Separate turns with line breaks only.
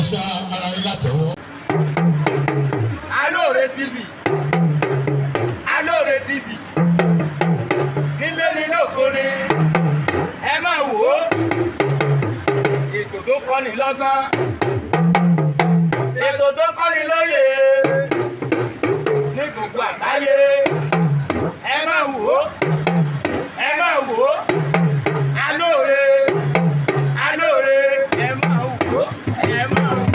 Ẹ ṣá ara yín látẹ̀wọ́.
Alóore TV, Alóore TV, nílé ní lóko ni, ẹ máa wò ó. Ètò tó kọ́ni lọ́gbọ́n, ètò tó kọ́ni lóye ní gbogbo àgbáyé, ẹ máa wò ó, ẹ máa wò ó. Alóore, Alóore, ẹ máa wò ó, ẹ máa wò ó.